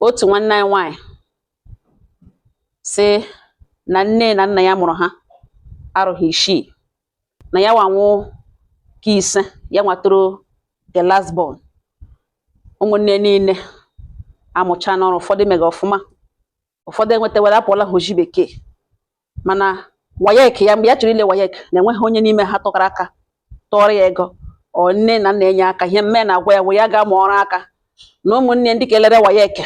Otu nwanne anyị nwaanyị sị na nne na nna ya mụrụ ha arụghị isii, na ya nwanwụ ka ise, ya nwatụrụ the last born. Ụmụnne niile amụcha n'ọrụ, ụfọdụ mega ọfụma, ụfọdụ enwetawara, apụọla ha oji bekee. Mana WAEC ya, mgbe ya chọrọ ile WAEC, na enweghị onye n'ime ha tụkara aka tụọrọ ya ego. Ọ nne na nna enye aka ihe mme na-agwa ya wee ya gaa mụọ ọrụ aka. Na ụmụnne ndị ka elere WAEC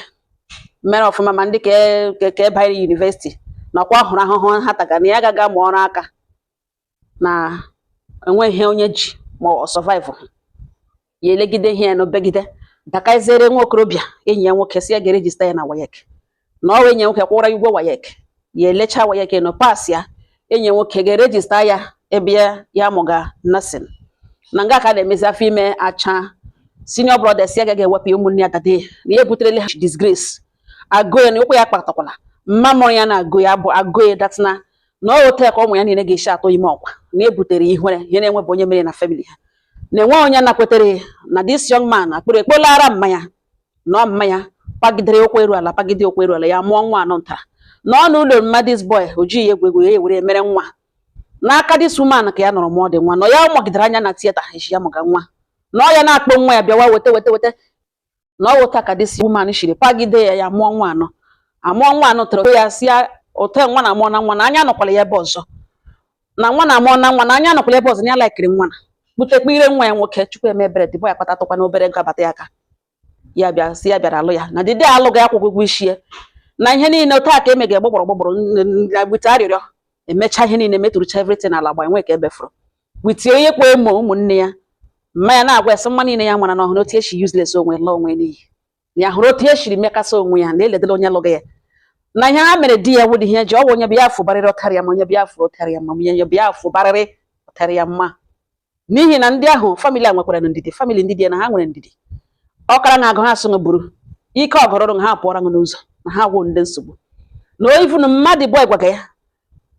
mere ọfụma, ma ndị ka ebanyere university nakwa hụrụ ahụhụ ha taga, na ya agaghị amụ ọrụ aka, na enweghị onye ji ma ọ survive. Ya elegide ihe ya n'obegide dakaziere nwa okorobịa, enyi ya nwoke, si ya ga-eregister ya na WAEC, na ọ enyi ya nwoke kwụra ụgwọ WAEC. Ya elecha WAEC nọ pass ya, enyi ya nwoke ga-eregister ya ebe ya ya mụga nursing. Na nga ka a na-emezi afọ ime acha, senior brothers ya agaghị ewepụ ya, ụmụnne ya dade na ya ebuterele ha disgrace. Agụ ya na ụkwụ ya kpatakwala mma mụrụ ya na agụ ya bụ agụ ya datịna na ọ otu ya ka ụmụ ya niile ga-esi atụ ime ọkwa, na ebutere ihere ihe na-enwebụ onye mere na family ha, na enwe onye nakwetere na this young man akpụrụ ekpolara mmanya na ọ mmanya pagidere ụkwụ eru ala, pagide ụkwụ eru ala, ya mụọ nwa anọ ntara na ọ n'ụlọ mma. This boy o jighị egwu egwu ya ewere mere nwa n'aka this woman ka ya nọrọ mụọ dị nwa nọ ya mọgidere anya na theatre echi ya mụga nwa na ọ ya na-akpọ nwa ya bịawa weta weta weta na ọ wụta ka this woman shiri pagide ya, ya mụọ nwa anọ, amụọ nwa anọ tọrọ ya, si ya ụtọ nwa na amụọ na nwa na anya nọkwala ya ebe ọzọ, na nwa na amụọ na nwa na anya nọkwala ebe ọzọ, na ya laikiri nwa na butekwa ire nwa ya nwoke. Chukwu eme ebere, dịbọ ya kpatatụkwa na obere ego abata ya aka, ya bịa si ya bịara alụ ya na dịdị alụghị akwụkwọ ụgwọ isi ya na ihe niile. Otu a ka emega gbọgbọrọ gbọgbọrọ gbute arịrịọ, emecha ihe niile, metụrụcha everything ala gba enwe ka ebefụrụ witie ihe kwa emo ụmụnne ya. Mma ya na-agwa esi mma niile ya mara na ọhụrụ otu esi useless onwe lụọ onwe n'iyi ya, hụrụ otu esiri mekasị onwe ya na eledela onye lụghị ya na ihe ha mere di ya wụdị ihe ji ọwụ onye bịa afụ barịrị ọkarịa ya ma onye bịa afụ ụtarị ya ma onye bịa afụ barịrị ụtarị ya mma, n'ihi na ndị ahụ family a nwekwara ndidi. Family ndị di ya na ha nwere ndidi, ọkara na-agụ ha asụ buru ike ọgọrọrụ ha pụọra n'ụzọ na ha gwụ ndị nsogbu na even mmadụ bụ gwaga ya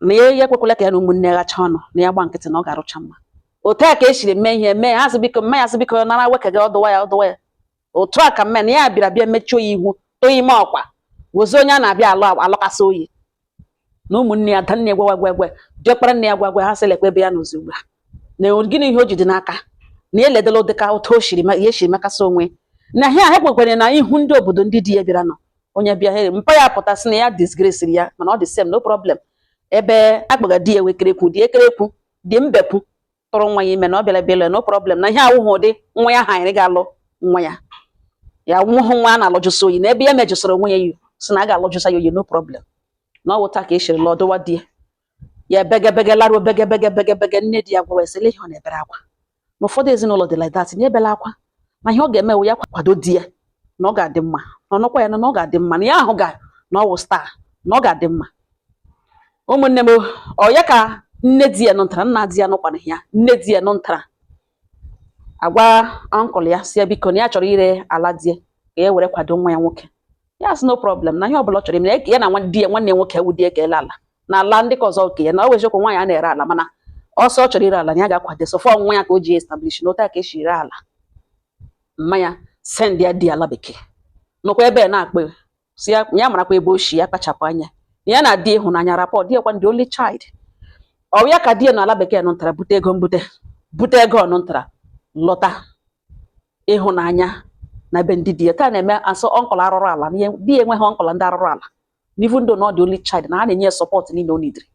na ya ya ekwekwala ka ya na ụmụnne ya ghacha ọnụ, na ya gba nkịtị na ọ ga-arụcha mma. Otu a ka esiri mee ihe mee ha sị biko, mma ya sị biko nara weke gị ọdụwa ya ọdụwa ya. Otu a ka mme na ya bịara bịa mechie ya ihu too ime ọkwa wozi onye a na-abịa alụ alụkasị oyi na ụmụnne ya da nne ya gwa gwa gwa diọkpara nne ya gwa gwa ha sị lekwa ebe ya n'ozi ugbu a na gịnị ihe o ji dị n'aka na ya eledela dịka otu o shiri ya eshiri mekasị onwe na ihe a. Ha kwekwere na ihu ndị obodo ndị di ya bịara nọ onye bịa here mpa ya pụta sị na ya disgrace ya, mana ọ dị same, no problem. Ebe akpọga di ya wekerekwu di ekerekwu di mbekwu tụrụ nwa ya ime na ọ bịara bịa no problem, na ihe awụghị ụdị nwa ya hanyere ga-alụ nwa ya, ya nwụhụ nwa a na-alụjụsị oyi na ebe ya mejụsịrị onwe ya yi sị na a ga-alụjụsa ya oyi, no problem. Na ọ wụta ka esiri lụọ dụwa di ya, ya begebege laruo begebege begebege. Nne di ya gwawa esele ihe ọ na-ebere akwa na ụfọdụ ezinụlọ dị like that, na ebela akwa na ihe ọ ga-eme wụ ya kwado di ya na ọ ga-adị mma, na ọnụkwa ya na ọ ga-adị mma, na ya ahụ ga na ọ wụ star, na ọ ga-adị mma. Ụmụnne m, ọ ya ka nne di ya nụtara, nna di ya nụkwana ya, nne di ya nụtara agwa uncle ya si ya biko na ya chọrọ ire ala di ya ka ya were kwado nwa ya nwoke. Ya sị no problem, na ihe ọbụla ọ chọrọ ime ya na nwa di ya, nwanne ya nwoke wụ di ya ka ele ala na ala ndị ka ọzọ oke ya na ọ bụ eziokwu nwaanyị a na-ere ala, mana ọsọ ọ chọrọ ire ala na ya ga-akwado sọfọ nwa ya ka o ji establish na otu a ka esi ere ala. Mmanya send ya di ala bekee nọkwa ebe na-akpọ si ya, ya marakwa ebe o shi, ya kpachapụ anya ya na di ịhụnanya rapọ di ya kwa ndị only child. Ọ ya ka di ya n'ala bekee nụtara bute ego mbute bute ego ọ nụtara lọta ịhụnanya na be ndị di ya taa na-eme asọ uncle arụrụ ala na ihe di ya enweghị uncle ndị arụrụ ala na even though na ọ dị only child, na ha na-enye ya support niile o nidiri.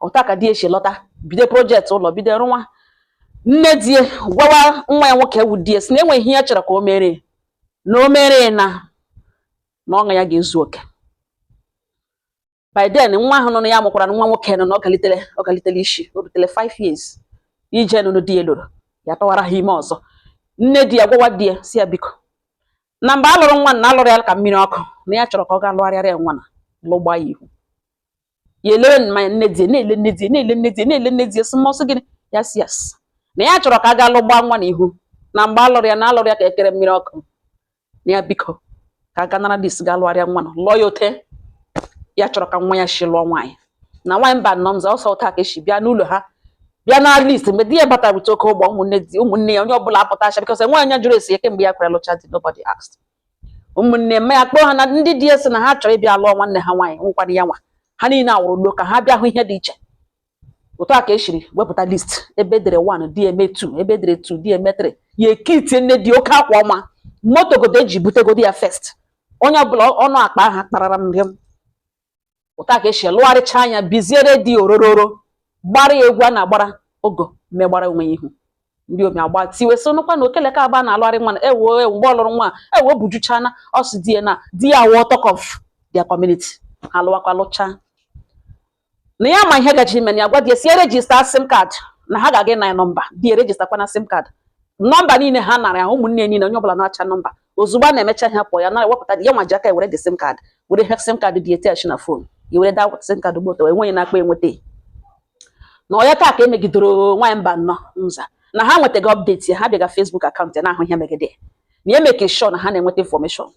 Ọta ka di ya esi lọta bido project ụlọ, bido rụwa. Nne di ya gwawa nwa ya nwoke wụ di ya si na enweghị ihe ya chọrọ ka o mere na o mere na na ọṅụ ya ga-ezu oke. By then nwa ahụ nọ na ya mụkwara nwa nwoke nọ na ọ galitere isi, o rutere 5 years ije nụnụ di ya lụrụ ya tọwara ha ime ọzọ. Nne di ya gwawa di ya si ya biko na mgbe a lụrụ nwa na alụrụ ya ka mmiri ọkụ, na ya chọrọ ka ọ gaa lụgharịara ya nwa na lụgba ya ihu. Ya elere mmanya nne di ya na-ele, nne di ya na-ele, nne di ya na-ele, nne di ya sị mmọsị gịnị? Ya si yes, na ya chọrọ ka a gaa lụgba nwa na ihu na mgbe alụrụ ya na alụrụ ya ka ekere mmiri ọkụ, na ya biko ka a gaa nara dis gaa lụgharịa nwa na lụọ ya ote ya chọrọ ka nwa ya si lụọ nwaanyị na nwaanyị mba nnọọ nza ọsọ ụta ka esi bịa n'ụlọ ha bịa na list. Mgbe di ya batara bute oke ụgbọ, ụmụnne di ụmụnne ya onye ọbụla apụtacha because enweghị onye jụrụ esi ya kemgbe ya kwere lụcha di, nobody asked. Ụmụnne mme ya kpọọ ha na ndị di ya sị na ha chọrọ ịbịa lụọ nwanne ha nwaanyị, nwụkwara ya nwa ha niile awụrụ lo ka ha bịa hụ ihe dị iche. Otu a ka esiri wepụta list, ebe edere 1 di eme 2, ebe edere 2 di eme 3. Ya ekitie nne dị oke akwa ọma, moto godo eji butegodo ya first, onye ọbụla ọnụ akpa aha kparara m rịọm. Otu a ka esi lụgharịcha anya, biziere di orororo, gbara ya egwu a na-agbara ogo megbara onwe ya ihu. Ndị omi agba tiwe so nụkwa na okeleka agba na-alụgharị nwa na ewo ewu. Mgbe ọ lụrụ nwa, ewo bujuchana ọsụ di ya na di ya wụọ talk of their community. Ha lụwakwa lụchaa na ya ma ihe gaji ime na ya gwa di ya si register SIM card na ha ga-aga na ya nọmba di ya register kwa na SIM card nọmba niile ha nara ya. Ụmụnne niile, onye ọbụla na-acha nọmba, ozugbo a na-emecha ihe pụọ ya na ewepụta ya nwa ji aka were the SIM card, were ihe SIM card dị etiachi na phone ya, were da SIM card gboto enweghị na-akpa enweta na ọya. Taa ka emegidoro nwaanyị mba nnọọ nza na ha nwetaghị update ya. Ha bịaga Facebook account ya na-ahụ ihe megide na ya, make sure na ha na-enweta information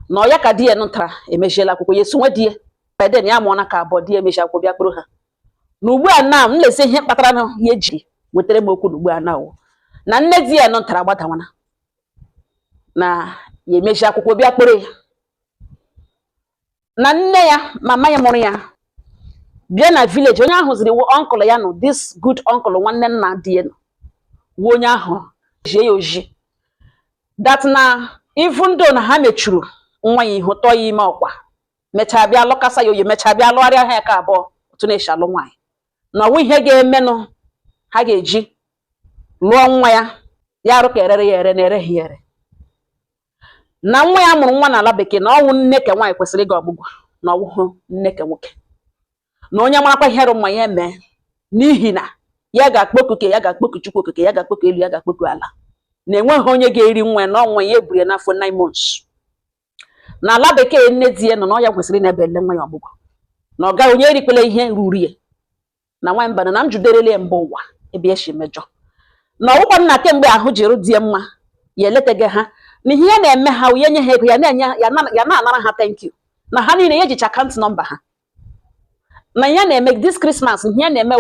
na ọya ka di ya nụtara emeziela akwụkwọ ya esonwe di ya peden ya mụọ na ka abụọ. Di ya emechi akwụkwọ bịa kpụrụ ha na ugbu a na m lezi ihe kpatara na ya eji wetara m okwu na ugbu a na o na nne di ya nụtara agbadawana na ya emechi akwụkwọ bịa kpụrụ ya, na nne ya, mama ya mụrụ ya, bịa na village. Onye ahụ ziri uncle ya nọ, this good uncle, nwanne nna di ya nọ, wu onye ahụ jie ya oji that na even though na ha mechuru nwa ya ihu, tọọ ya ime ọkwa, mechaa bịa lụkasa ya oyi, mechaa bịa lụgharịa ha ya ka abụọ otu na-esi alụ nwaanyị, na ọwụ ihe ga-emenụ ha ga-eji lụọ nwa ya, ya arụ ka erere ya ere na ereghị ya ere, na nwa ya mụrụ nwa n'ala bekee, na ọnwụ nne ke nwaanyị kwesịrị ịga ọgbụgwọ, na ọwụhụ nne ke nwoke, na onye marakwa ihe rụ mma ya eme, n'ihi na ya ga-akpọku ke ya ga-akpọku Chukwu Okike, ya ga-akpọku elu, ya ga-akpọku ala, na enweghị onye ga-eri nwa ya, na ọnwa ya eburu ya n'afọ 9 months na ala bekee nne di ya nọ, na ọ ya kwesịrị na-ebe ele nwa ya ọmụgwọ, na ọ gaghị onye erikwela ihe ruru ya. Na nwa mba na m juderele ya mba ụwa ebe ya si mejọ, na ọgwụkwa nna kemgbe ahụ jiri di ya mma ya eleteghị ha, na ihe ya na-eme ha, ya nye ha ego ya na-enye ya, ya na-anara ha thank you, na ha niile ya ejicha account number ha, na ya na-eme this Christmas, ihe ya na-eme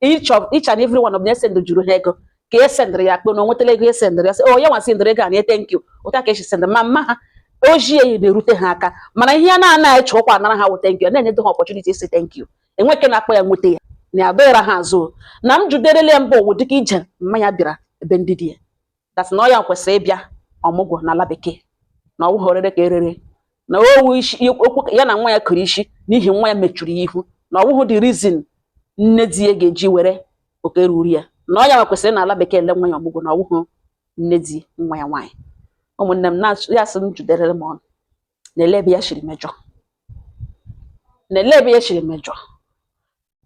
each and every one of them send juru ha ego ka e sendịrị ya akpọ na o nwetala ego e sendịrị ya, sị o ya nwa sendịrị ego a na thank you. Ụta ka esi sendịrị ma mma ha ojii ya na-erute ha aka, mana ihe ya na-anaghị eche ụkwa anara ha wụ thank you, na-enyedo ha opportunity isi thank you, enweke na-akpọ ya nweta ya na adọghịra ha azụ. Na m juderele ya mba ụwa dịka ije mmanya bịara ebe ndị di ya that's na ọ ya kwesịrị ịbịa ọmụgwọ n'ala bekee, na ọwụghị orere ka erere, na owu isi okwu ya na nwa ya kụrụ isi n'ihi nwa ya mechuru ya ihu, na ọwụghị the reason nne di ya ga-eji were oke ruru ya, na ọ ya kwesịrị n'ala bekee ele nwa ya ọmụgwọ, na ọwụghị nne di nwa ya nwaanyị. Ụmụnne m, na ya sị m juderere m ọnụ na ele ebe ya shiri mejọ, na ele ebe ya shiri mejọ.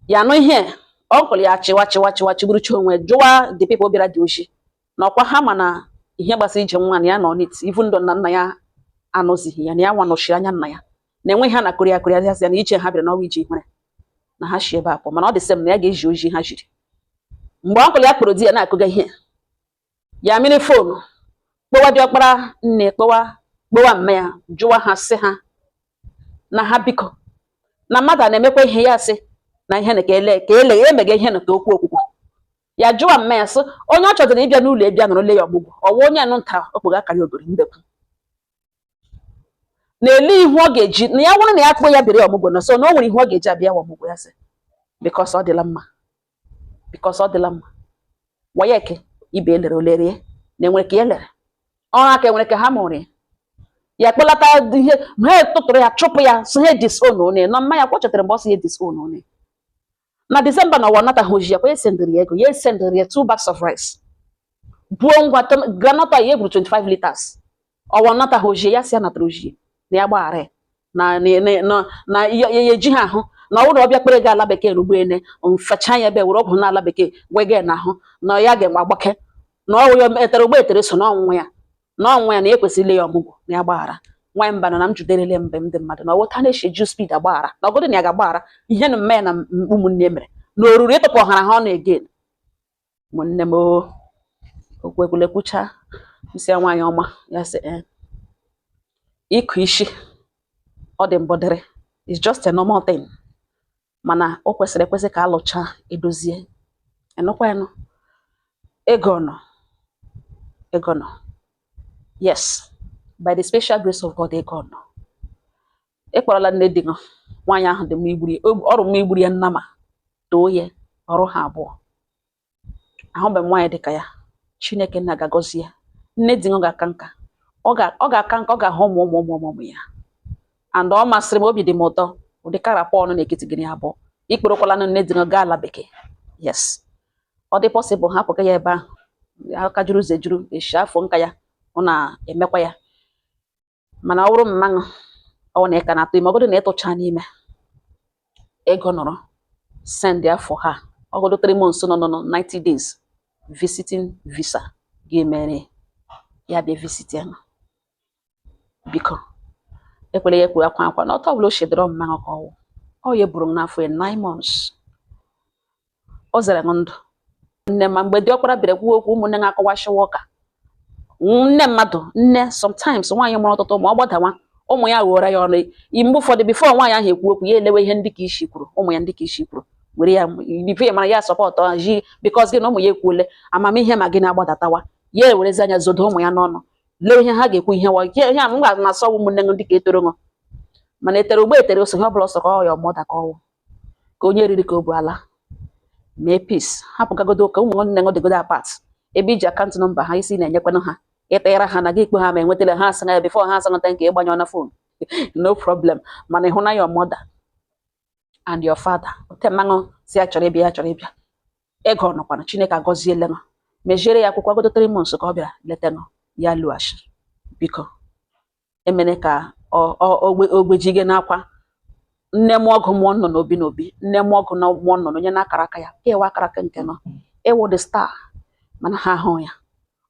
Ya nụ ihe uncle ya chịwa chịwa chịwa chịgburucha onwe, jụwa the people bịara dị oshi na ọkwa ha, ma na ihe gbasara ije nwa na ya nọ n'it, even though na nna ya anọzighị ya, na ya nwa nọchiri anya nna ya, na enweghị ha na koria koria ya sị ya na iche ha bịara n'ọnwa ije ihere na ha shi ebe a pụọ, mana ọ dị same na ya ga-eji oji ha jiri. Mgbe uncle ya kpọrọ di ya na-akụga ihe ya, mmiri phone kpọwa diọkpara nne, kpọwa kpọwa mma ya, jụwa ha sị ha na ha biko na mmadụ a na-emekwa ihe ya sị na ihe na ka ele ka ele emega ihe na ka okwu okwukwu ya, jụwa mma ya sị onye ọ chọdịrị ịbịa n'ụlọ ịbịa nọrọ le ya ọmụgwọ, ọwa onye anụ nta okpogo akara ogori mbekwu na-ele ihu ọ ga-eji na ya nwụrụ na ya kpọ ya bịara ya ọmụgwọ, na so na o nwere ihu ọ ga-eji abịa ya ọmụgwọ. Ya sị because ọ dịla mma, because ọ dịla mma wayeke ibe elere olere na enwere ka elere ọrụ aka enwere ka ha mụrụ ya, ya kpọlata ihe ha tụtụrụ ya chụpụ ya, so ha disown onye na mma ya kwa chetara mgbe ọ sị ya disown onye na Disemba na ọwa nataghị oji ya kwa, ya sendịrị ya ego, ya esendịrị ya two bags of rice, buo ngwa groundnut oil ya eburu 25 liters. Ọwa nataghị oji ya, si ya natara oji na ya gbaghara ya na na na na ya ya eji ha ahụ, na ọ bụrụ na ọ bịa kpere gị ala bekee n'ugbo ene mfecha ya ebe were ọgwụ n'ala bekee gwege n'ahụ na ya ga-enwe agbake, na ọwụ ya etere ụgbọ etere so na ọnwụnwa ya, na ọnwụ ya na ekwesịrị ile ya ọmụgwọ na ya gbaghara. Nwaanyị mba nọ na m juderele mgbe ndị mmadụ na ọwụta na-eshi eju speed agbaghara, na ọgọdụ na ya ga-agbaghara ihe na mme ya na ụmụnne mere na oruru ịtụpụ ọhara ha ọnụ again. Ụmụnne m, o okwu ekwule kwucha nsị ya nwaanyị ọma ya sị ee, ịkụ isi ọ dị mbụ dịrị is just a normal thing, mana o kwesịrị ekwesị ka alụcha edozie enụkwa enụ ego nọ, ego nọ, yes. By the special grace of God, ego nọ. Ịkpọrọla nne di gị. Nwaanyị ahụ dị mma igburu ya, ọrụ mma igburu ya nnama too ya ọrụ ha abụọ. Ahụbeghị m nwaanyị dịka ya. Chineke nna ga-agọzi ya. Nne di gị ga-aka nka, ọ ga-aka nka, ọ ga-ahụ ụmụ ụmụ ụmụ ụmụ ya. And ọ masịrị m, obi dị m ụtọ ụdị karapụ ọnụ n'etiti gị na ya abụọ. Ikperekwala nne di gị gaa ala bekee. Yes, ọ dị possible, hapụga ya ebe ahụ aka juru ụzọ ejuru eshi afọ nka ya, ọ na-emekwa ya. Mana ọ bụrụ mmanụ ọ na ịka na-atụ ime, ọgọdụ na ịtụcha n'ime ego nọrọ, send ya for her ọgọdụ 3 months nọ nọ 90 days visiting visa ga-emere ya bịa visit ya. Biko, ekwela ya ekwe akwa akwa na ọtọ ọbụla o shedọrọ mmanụ ka ọwụ ọ ya buru m n'afọ ya 9 months. Ọ zara m ndụ nne. Ma mgbe diọkpara bịara kwuo okwu, ụmụnne na-akọwashiwa ụka nne mmadụ nne. Sometimes nwaanyị mụrụ ọtụtụ ụmụ, ọ gbadawa ụmụ ya ghọrọ ya ọnụ. Mgbe ụfọdụ, before nwaanyị ahụ ekwu okwu, ya elewe ihe ndị ka isi kwuru, ụmụ ya ndị ka isi kwuru were ya before ya mara ya support ji, because gị na ụmụ ya ekwuole amamihe ma gị na-agbadatawa ya, ewerezi anya zodo ụmụ ya n'ọnụ, lee ihe ha ga-ekwu. Ihe wa ihe a m ga na-asọ ụmụnne m ndị ka etoro ṅụ, mana etere ugbo etere ose, ihe ọbụla ọsọ ka ọ ya ọmọda ka ọwụ ka onye riri ka o bu ala. Mee peace, hapụgagodo ka ụmụ nwanne ṅụ dịgodo apart. Ebe iji account number ha isi na-enyekwanụ ha, ịtara ha na gị ikpe ha ma enwetara ha asị ya before ha asị nke ịgbanye ọna phone, no problem. Mana ịhụ na your mother and your father ote mmanụ si ya chọrọ ịbịa, ya chọrọ ịbịa, ego nọkwana. Chineke agọziele ṅụ, meziere ya akwụkwọ agodo 3 months ka ọ bịara leta ṅụ ya lụghachi. Biko, emene ka ogbejige n'akwa nne mụọ ọgụ mụọ nnụnụ obi n'obi, nne mụọ ọgụ na mụọ nnụnụ onye na-akara aka ya ka ewe akara aka nke nọ ịwụ the star, mana ha ahụ ya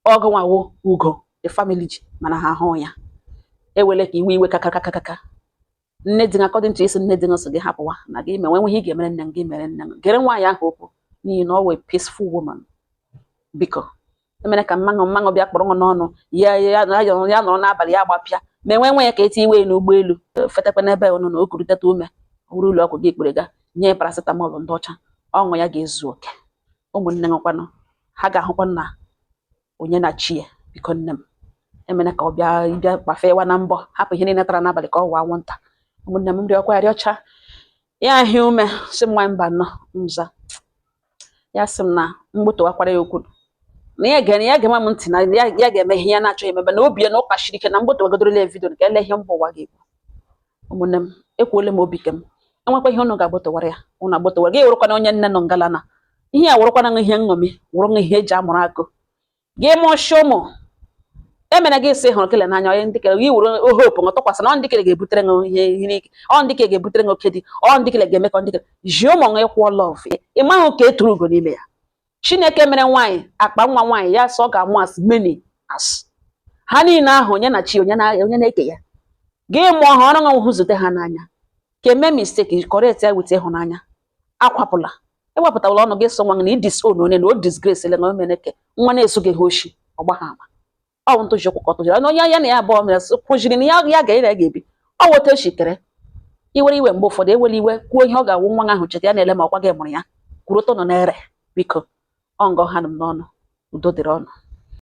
ọgụ nwawo ugo the family ji, mana ha ahụ ya ewele ka iwe iwe kakakakaka. Nne di according to isi nne di sị gị hapụwa na gị menwe nwe ihe ị ga-emere nne gị, mere nne gị. Gere nwaanyị ahụ okwu n'ihi na ọ wee peaceful woman. Biko, emere ka mmanụ mmanụ bịa kpọrọ n'ọnụ ya ya ya ya nọrọ n'abalị ya gbapịa ma enwe nwe ya ka eti iwe n'ụgbọelu fetekwa n'ebe ụnụ na o kuruteta ume wuru ụlọ ọgwụ gị kpere ga nye paracetamol ndị ọcha, ọṅụ ya ga-ezu oke. Ụmụnne nwekwanụ ha ga-ahụkwa na onye na chi ya. Biko nne m, emene ka ọ bịa bịa kpafewa na mbọ, hapụ ihe niile tara n'abalị ka ọ waa anwụnta. Ụmụnne m rịọkwa ya rịọcha ya ahịa ume sị m nwa mba nọ nza ya sị m na mgbotowakwara ya okwu na ya ga ya ga-eme m ntị na ya ya ga-eme ihe ya na-achọghị emebe na obi ya na ụka shiri ike na mgbotowagodorola ya video ka ele ihe mba ụwa ga-ekwu. Ụmụnne m, ekwuole m obi kem. Enwekwa ihe ụnụ ga-agbotowara ya, ụnụ agbotowara gị. Wụrụkwana onye nne nọ ngala na ihe a, wụrụkwana ihe nṅomi, wụrụ ihe eji amụrụ akụ gị mụọchi ụmụ. Emere gị sị hụrụ kele n'anya onye ndị kere gị were hope ṅụ tụkwasị na ọ ndị kere ga-ebutere ṅụ ihe ihe ike, ọ ndị kere ga-ebutere ṅụ oke dị, ọ ndị kere ga-eme ka ndị kere ji ụmụ ṅụ ịkwụọ love. Ị maghị ka e turu ugo n'ime ya. Chineke mere nwaanyị akpa nwa nwaanyị ya sọ ọ ga-amụ as many as ha niile ahụ onye na chi onye na onye na-eke ya gị mụọ ha ọrụ ṅụ hụ zute ha n'anya ka eme mistake, correct ya with ịhụnanya. Akwapụla ewepụtawala ọnụ gị sọ nwa gị na i disown onye na o disgrace ele na o mere ke nwa na-eso gị ha oshi ọgba ha ama. Ọ bụ ntụji ụkwụ ka ọ tụjiri onye ya na ya abụọ mere kwụjiri na ya ya ga ya ga-ebi ọ weta eshikere iwere iwe. Mgbe ụfọdụ ewere iwe kwuo ihe ọ ga-awụ nwa ahụ cheta ya na-ele ma ọkwa gị mụrụ ya kwuru ụtọ nọ na-ere. Biko, ọ ngọ ha nụ m n'ọnụ. Udo dịrị ọnụ.